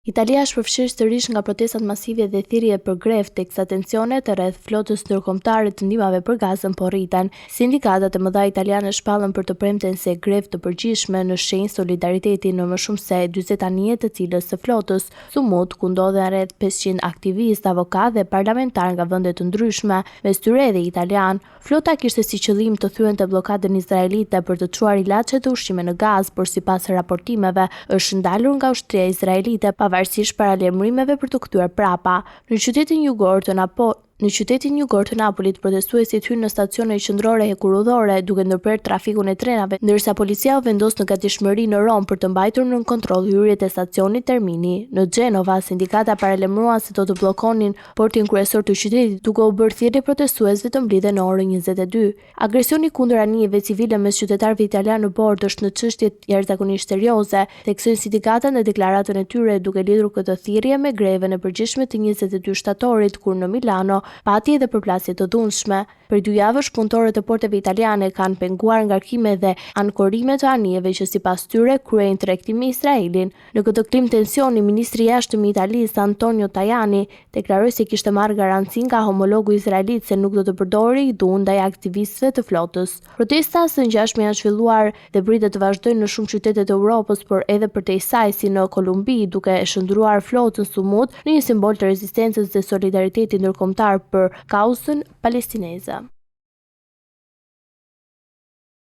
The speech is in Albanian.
Italia është përfshirë sërish nga protestat masive dhe thirrje për grevë, teksa tensionet rreth flotës ndërkombëtare të ndihmave për Gazën po rriten. Sindikatat e mëdha italiane shpallën për të premten se grevë të përgjithshme në shenjë solidariteti në më shumë se 40 anije të cilës së flotës Sumud, ku ndodhen rreth 500 aktivistë, avokatë dhe parlamentarë nga vende të ndryshme, mes tyre edhe italianë. Flota kishte si qëllim të thyente bllokadën izraelite për të çuar ilaçe dhe ushqime në Gazë, por sipas raportimeve, është ndalur nga ushtria izraelite, pavarësisht paralajmërimeve për t'u kthyer prapa. Në qytetin jugor të Napo Në qytetin jugor të Napolit, protestuesit hynë në stacione qendrore hekurudhore, duke ndërprerë trafikun e trenave, ndërsa policia u vendos në gatishmëri në Romë për të mbajtur nën kontroll hyrjet e stacionit Termini. Në Xhenova, sindikata paralajmëruan se do të bllokonin portin kryesor të qytetit, duke u bërë thirrje protestuesve të mblidhen në orën 22. Agresioni kundër anijeve civile mes qytetarëve italianë në bord është një çështje jashtëzakonisht serioze, theksojnë sindikatat në deklaratën e tyre, duke lidhur këtë thirrje me grevën e përgjithshme të 22 shtatorit, kur në Milano pati edhe përplasje të dhunshme. Prej dy javësh, punëtorët e porteve italiane kanë penguar ngarkime dhe ankorime të anijeve që sipas tyre kryejnë tregti me Izraelin. Në këtë klimë tensioni, ministri i Jashtëm i Italisë, Antonio Tajani, deklaroi se kishte marrë garanci nga homologu izraelit se nuk do të përdorej dhunë ndaj aktivistëve të flotës. Protesta të ngjashme janë zhvilluar dhe pritet të vazhdojnë në shumë qytete të Europës, por edhe përtej saj, si në Kolumbi, duke e shndërruar flotën Sumud në një simbol të rezistencës dhe solidaritetit ndërkombëtar për kauzën palestineze.